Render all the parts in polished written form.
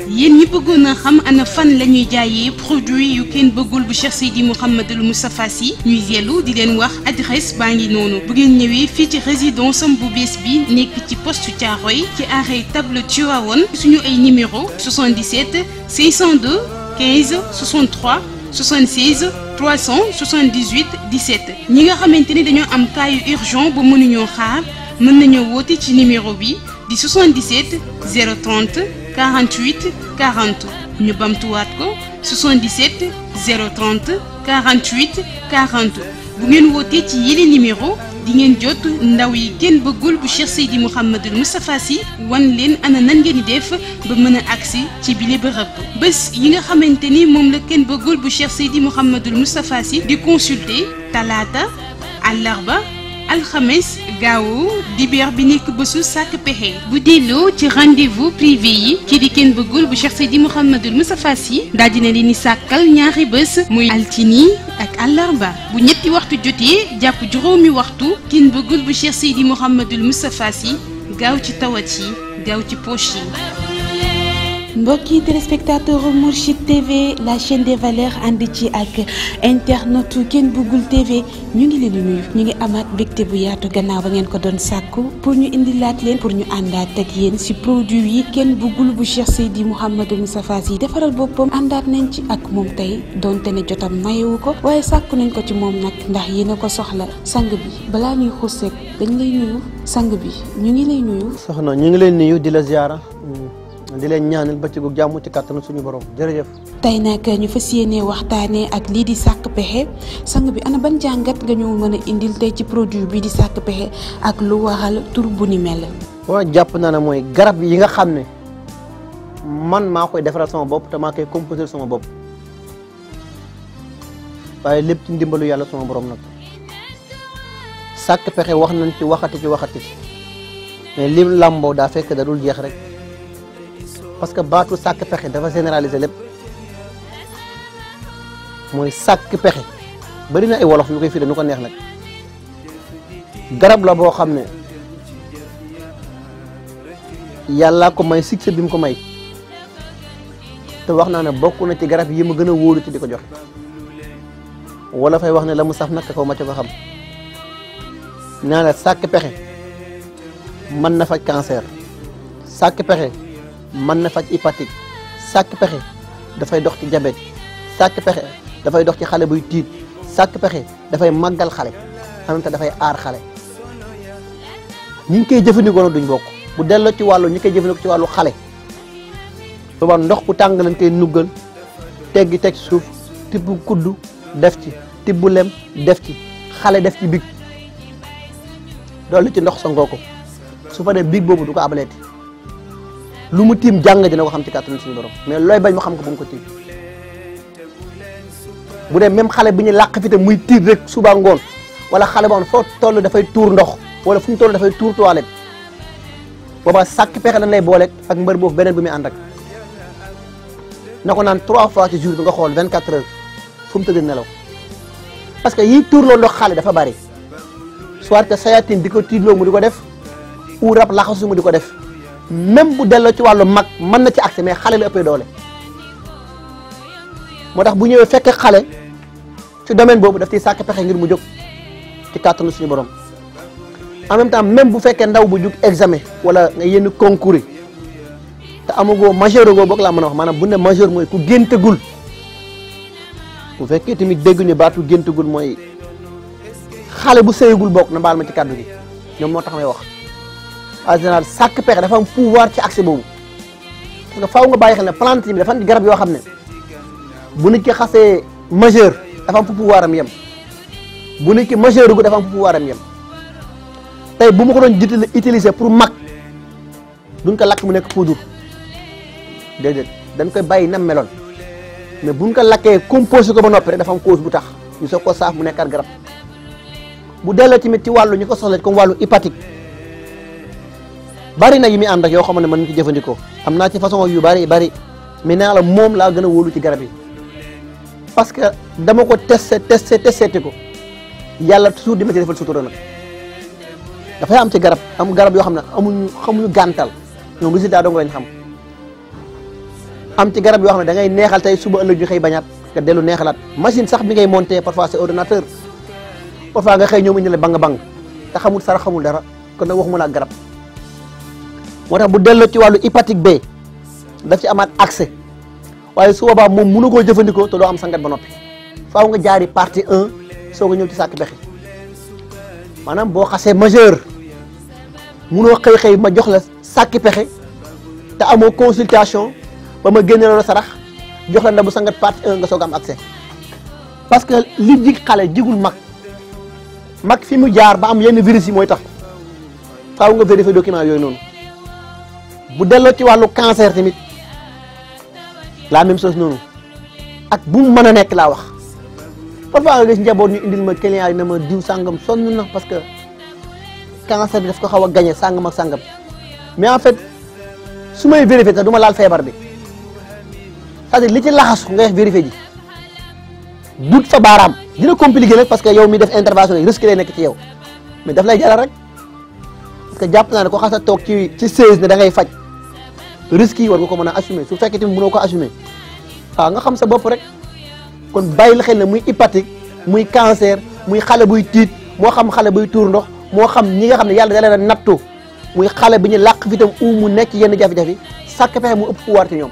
yéen ñi bëggoon a xam ana fan la ñuy jaayee produit yu kenn bëggul bu Cheikh Seydi Mouhamadul Moustapha Sy ñuy yellu di leen wax adresse baa ngi noonu bu ngeen ñëwee fii ci résidence am bu bees bi nekk ci poste Thiaroye ci arrêt table Tivaouane suñu ay numéro 77 502 15 63 76 378 17 ñi nga xamante ni dañoo am cas yu urgent bu mënuñoo xaar mën nañoo woote ci numéro bi di 77 030 48 40 ñu bamtuwaat ko 77 030 48 40 bu ngeen wootee ci yile numéro di ngeen jot ndaw yi kenn bëggul bu Cheikh Seydi Mouhamadul Moustapha Sy wan leen ana nan ngeen di def ba mën a agsi ci bile bërëb bés yi nga xamante ni moom la kenn bëggul bu Cheikh Seydi Mouhamadul Moustapha Sy di consulter talaata àllarba alxames gaawu dibéer bi nekk bésu sàkk pexe bu delloo ci rendez-vous privé yi kii di kenn bëggul bu Cheikh Seydi Mouhamadul Moustapha Sy daal dina leen di sàkkal ñaari bés muy altini ak àllarba bu ñetti waxtu jotee jàpp juróomi waxtu kenn bëggul bu Cheikh Seydi Mouhamadul Moustapha Sy gaaw ci tawat yi gaaw ci poche yi. mbokki téléspectateur Mourchid TV la chaîne des valeurs ànd ci ak internetu Ken Bougoul TV ñu ngi leen di nuyu ñu ngi amaat mbégte bu yaatu gannaaw ba ngeen ko doon sàkku pour ñu indilaat leen pour ñu àndaat ak yéen ci produit yi Ken Bougoul bu Cheikh Seydi Mouhamadul Moustapha Sy defaral boppam àndaat nañ ci ak moom tey donte ne jotam mayewu ko waaye sàkku nañ ko ci moom nag ndax yéen a ko soxla sang bi balaa ñuy xuuseeg dañ lay nuyu sang bi ñu ngi lay nuyu. soxna ñu ngi lay nuyu di la ziara. di leen ñaanal bëccëgu jàmm ci kàttanu suñu borom jërëjëf. tey nag ñu fas yéenee waxtaanee ak lii di sàkk pexe sang bi ana ban jàngat nga ñu mën a indil tey ci produit bii di sàkk pexe ak lu waral tur bu ni mel. waaw jàpp naa ne mooy garab yi nga xam ne man maa koy defaral sama bopp te maa koy composé sama bopp waaye lépp ci ndimbalu yàlla sama borom nag sàkk pexe wax nañ ci waxati mais lim làmboo daa fekk da dul jeex rek. parce que baatu sàkk pexe dafa généraliser lépp mooy sàkk pexe bari na ay wolof ñu koy firi nu ko neex nag garab la boo xam ne yàlla ko may succès bi mu ko may te wax naa ne bokk na ci garab yi ma gën a wóolu ci di ko joxe wala fay wax ne la mu saf nag ko ma ci ko xam naa ne sàkk pexe mën na faj cancer sàkk pexe mën na faj hépatique sàkk pexe dafay dox ci diabète sàkk pexe dafay dox ci xale buy tiit sàkk pexe dafay màggal xale en même temps dafay aar xale ñi ngi koy jëfandikoo duñ bokk bu delloo ci wàllu ñi koy jëfandikoo ci wàllu xale booba ndox bu tàng lañ koy nuggal teggi teg suuf tibb kuddu def ci tibb lem def ci xale def ci big dolli ci ndox sangoo ko su fa dee big boobu du ko abaleeti lu mu tiim jàng dina ko xam ci kàttanu suñu borom mais looy bañ mu xam ko bu mu ko tiim bu dee même xale bi ñu làq fi te muy tiir rek suba ngoon wala xale boo xam foo toll dafay tuur ndox wala fu ñu toll dafay tuur toilette booba sàkk pexe dañ lay boole ak mbër boobu beneen bi muy ànd ak na ko naan 3 fois ci jour bi nga xool 24 heures fu mu tëdd nelaw parce que yiy tuur loo ndox xale dafa bari soit que sayatine di ko tiidloo mu di ko def ou rab laxasu mu di ko def même bu delloo ci wàllu mag mën na ci accès mais xale la ëppee doole moo tax bu ñëwee fekk xale ci domaine boobu daf ciy sàkk pexe ngir mu jóg ci kàttanu suñu borom en même temps même bu fekkee ndaw bu jug examen wala nga yenn concours yi te amagoo majeur goo boog laa mën a wax maanaam bu ne majeur mooy ku géntagul bu fekkee tamit dégg ñu baatu géntagul mooy xale bu sëyagul bokk na baal ma ci kàddu gi ñoom moo tax may wax en général sàkk pexe dafa am pouvoir ci accès boobu parce que faaw nga bàyyi xel ne plante yi dafa am garab yoo xam ne bu nit ki xasee majeur dafa am fu pouvoir am yem bu nit ki majeur gu dafa am fu pouvoir am yem tey bu ma ko doon utiliser pour mag duñ ko lakk mu nekk poudre déedéet dañ koy bàyyi nam meloon mais buñ ko lakkee composé ko ba noppi rek dafa am cause bu tax ñu soog ko saaf mu nekkaat garab bu delloo tamit ci wàllu ñu ko soxla comme wàllu hépatique bari na yi muy ànd ak yoo xam ne mën nañu ko jëfandikoo am naa ci façon yu bari mais nee la moom laa gën a wóolu ci garab yi parce que dama ko testé ko yàlla toujours di ma ci defal sutura nag dafay am ci garab am garab yoo xam ne xamuñu gàntal ñoom résultat dong lañ xam am ci garab yoo xam ne da ngay neexal tey suba ëllëg ñu xëy bañaat nga dellu neexalaat machine sax bi ngay monté parfois c'est ordinateur parfois nga xëy ñoom indi la bang te xamul sara xamul dara kon nag waxuma la garab moo tax bu delloo ci wàllu hépatique B daf ci amaat accès waaye su boobaa moom mënu koo jëfandikoo te doo am sangat ba noppi faaw nga jaari partie 1 soo nga ñëw ci sàkk pexe maanaam boo xasee majeur mënoo xëy ma jox la sàkki pexe te amoo consultation ba ma génne la sarax jox la ndabu sangat partie 1 nga soog am accès parce que li jig xale jigul mag fi mu jaar ba am yenn virus yi mooy tax faaw nga vérifier document yooyu noonu bu delloo ci wàllu cancer tamit la même chose noonu ak bu mu mën a nekk laa wax parfois nga gis njaboot ñu indil ma client yi ne ma diw sàngam sonn na parce que cancer bi daf ko xaw a gagné sàngam ak sàngam mais en fait su may vérifier sax du ma laal feebar bi c'est-à-dire li ci laxasu nga vérifier ji dut fa baaraam dina compliqué nag parce que yow mi def intervention yi risque lay nekk ci yow mais daf lay jaral rek parce que jàpp naa ne ko xas a toog ci 16 ne da ngay faj risque yi war nga ko mën a assumer su fekkee tamit mënoo ko assumer waaw nga xam sa bopp rek kon bàyyil xel ne muy hépatique muy cancer muy xale buy tiit moo xam xale buy tuur ndox moo xam ñi nga xam ne yàlla da leen a nattu muy xale bi ñu làq fi tam mu nekk yenn jafe-jafe sàkk pexe mu ëpp pouvoir ci ñoom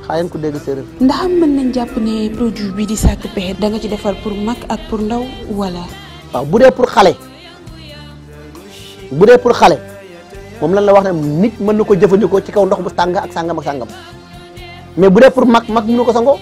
xaayen ko dégg séeréer. ndax mën nañ jàpp ne produit bi di sàkk pexe da nga ci defar pour mag ak pour ndaw wala. waaw bu dee pour xale moom lan la wax ne nit mën na ko jëfandikoo ci kaw ndox bu tàng ak sàngam ak sàngam mais bu dee pour mag mënu ko sangoo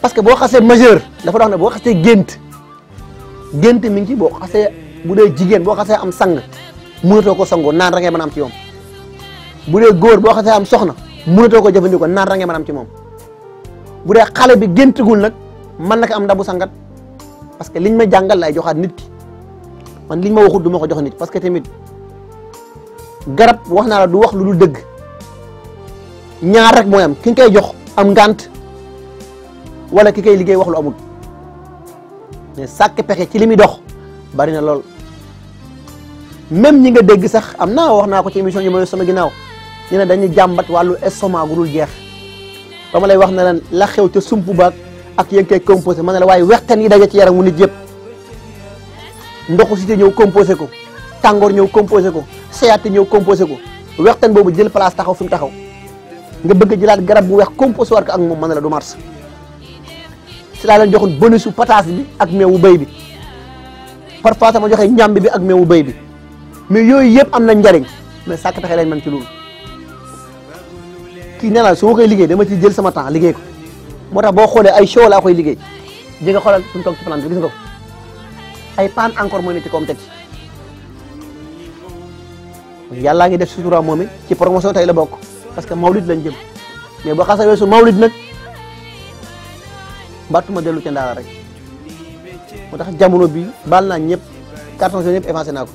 parce que boo xasee majeur dafa wax ne boo xasee gént mi ngi ci boo xasee bu dee jigéen boo xasee am sang mënatoo ko sangoo naan ra ngay mën a am ci moom bu dee góor boo xasee am soxna mënatoo ko jëfandikoo naan ra ngay mën a am ci moom bu dee xale bi géntagul nag mën na ko am ndabu sangat parce que liñ ma jàngal lay joxaat nit ki man liñ ma waxut du ma ko jox nit parce que tamit garab wax naa la du wax lu dul dëgg ñaar rek mooy am ki nga koy jox am ngant wala ki koy liggéey wax lu amul mais sàkk pexe ci li muy dox bari na lool même ñi nga dégg sax am naa wax naa ko ci émission yi ma sama ginnaaw ñu ne dañuy jàmbat wàllu estomac gu dul jeex ba ma lay wax ne leen la xew ca sump baag ak yéen koy composé ma ne la waaye wextaan yi daje ci yaram mu nit yëpp ndoxu cité ñëw composé ko tàngoor ñëw composé ko seyaate ñëw composé ko wextaan boobu jël place taxaw fi mu taxaw nga bëgg a jëlaat garab bu weex composé war ko ak moom ma ne la du mars si laa leen joxoon bonusu pataas bi ak meewu béy bi parfois sama joxe ñàmbi bi ak meewu béy bi mais yooyu yëpp am na njariñ mais sàkk pexe lañ mën ci loolu kii nee naa su ma koy liggéey dama ci jël sama temps liggéey ko moo tax boo xoolee ay show laa koy liggéey di nga xoolal suñu toog ci plante bi gis nga ko ay paan encore mooy ne ci koom teg ci yàllaa ngi def sutura moom it ci promotion tey la bokk parce que mawlid lañ jëm mais boo xasee weesu mawlid nag mbattuma dellu ca ndaala rek moo tax jamono bi baal naa ñëpp carton jaune yëpp avancé naa ko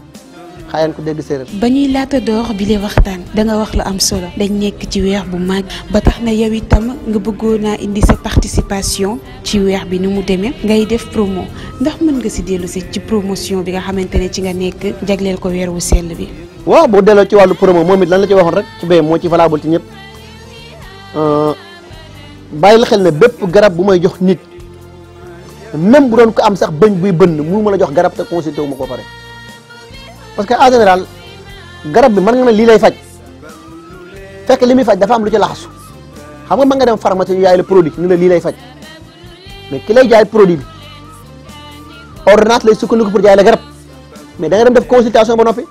xaayaan ko dégg séeréer. ba ñuy laata door bi le waxtaan da nga wax lu am solo dañ nekk ci weer bu mag ba tax na yow itam nga bëggoon naa indi sa participation ci weer bi ni mu demee ngay def promo ndax mën nga si dellu si ci promotion bi nga xamante ne ci nga nekk jagleel ko weer wu sell bi. waaw boo delloo ci wàllu promo moom it lan la ci waxoon rek ci bee moo ci valable ci ñëpp bàyyi la xel ne bépp garab bu may jox nit même bu doon ko am sax bëñ buy bënn mënu ma la jox garab te consulté wu ma ko pare parce que en général garab bi mën nga ne lii lay faj fekk li muy faj dafa am lu ci laxasu xam nga mën nga dem pharmacie ñu yaay la produit ñu ne lii lay faj mais ki lay jaay produit bi ordonnance lay sukkandiku pour jaay la garab mais da nga dem def consultation ba noppi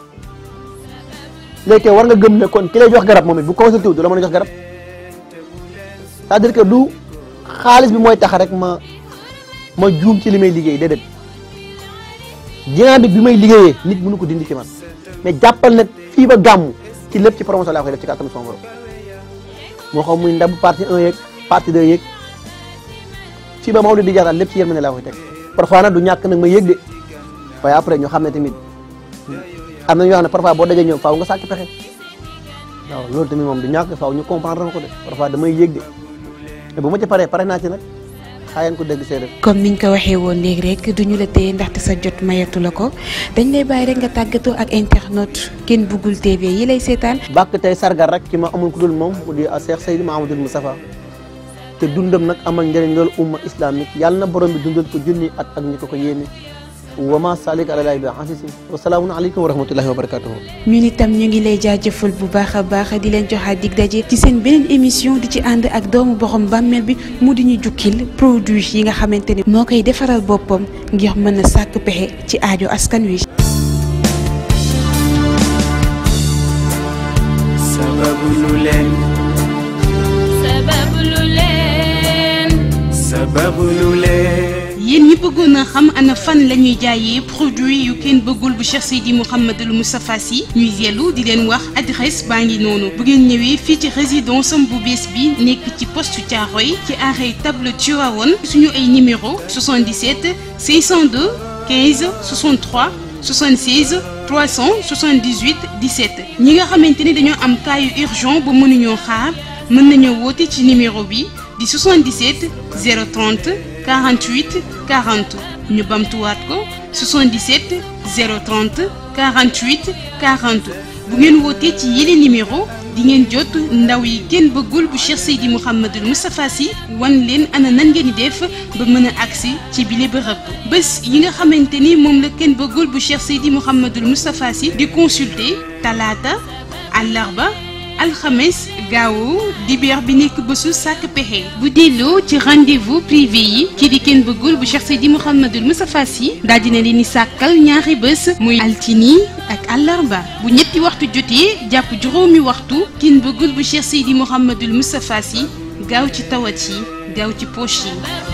léegi war nga gëm ne kon ki lay jox garab moom it bu consulté wu du la mën a jox garab c'est-à-dire que du xaalis bi mooy tax rek ma juum ci li may liggéey déedéet dynamique bi may liggéeyee nit mënu ko dindi ci man mais jàppal nag fii ba gàmmu ci lépp ci promotion laa koy def ci kàttanu sama borom moo xam muy ndabu partie 1 yeeg partie 2 yeeg fii ba Mawlid di jaaral lépp ci yërmande laa koy teg parfois nag du ñàkk nag ma yëg de waaye après ñu xam ne tamit am na ñoo xam ne parfois boo dajee ñoom faaw nga sàkk pexe waaw loolu tamit moom du ñàkk faaw ñu comprendre ko de parfois damay yëg de mais bu ma ci paree pare naa ci nag xaayan ko dégg séeréer. comme niñ ko waxee woon léegi rek duñu la téye ndaxte sa jot mayatu la ko dañ lay bàyyi rek nga tàggatoo ak internet Ken Bougoul TV yi lay seetaan. bàkk tey sargal rek ki ma amul ku dul moom mu di Cheikh Seydi Mouhamadoul Moustapha te dundam nag amal njëriñ loolu umma islamique yàlla na borom bi dundal ko junni at ak ñi ko yéene wa ma salik ala lahi bi asisin wa salaamun aleykum wa rahmatullahi wa barakatuhu. ñun itam ñu ngi lay jaajëfal bu baax a baax di leen joxaat dig daje ci seen beneen émission di ci ànd ak doomu borom bàmmeel bi mu di ñu jukkil produit yi nga xamante ne moo koy defaral boppam ngir mën a sàkk pexe ci aajo askan wi. yéen ñi bëggoon a xam ana fan la ñuy jaayee produit yu Ken Bougoul bu Cheikh Seydi Mouhamadoul Moustapha Sy ñuy yellu di leen wax adresse baa ngi noonu bu ngeen ñëwee fii ci résidence am bu bees bi nekk ci poste Thiaroye ci arrêt table Tivaouane suñu ay numéro 77 502 15 63 76 378 17 ñi nga xamante ni dañoo am cas yu urgent ba mënuñoo xaar mën nañoo woote ci numéro bi di 77 030 48 40 ñu bamtuwaat ko 77 030 48 40 bu ngeen wootee ci yile numéro di ngeen jot ndaw yi Ken Bougoul bu Cheikh Seydi Mouhamadoul Moustapha Sy wan leen ana nan ngeen di def ba mën a agsi ci bile bërëb bés yi nga xamante ni moom la Ken Bougoul bu Cheikh Seydi Mouhamadoul Moustapha Sy di consulter talaata àllarba alxames gaawu dibéer bi nekk bésu sàkk pexe bu delloo ci rendez-vous privé yi kii di Ken Bougoul bu Cheikh Seydi Mouhamadoul Moustapha Sy daal dina leen di sàkkal ñaari bés muy altini ak àllarba bu ñetti waxtu jotee jàpp juróomi waxtu Ken Bougoul bu Cheikh Seydi Mouhamadoul Moustapha Sy gaaw ci tawat yi gaaw ci poche yi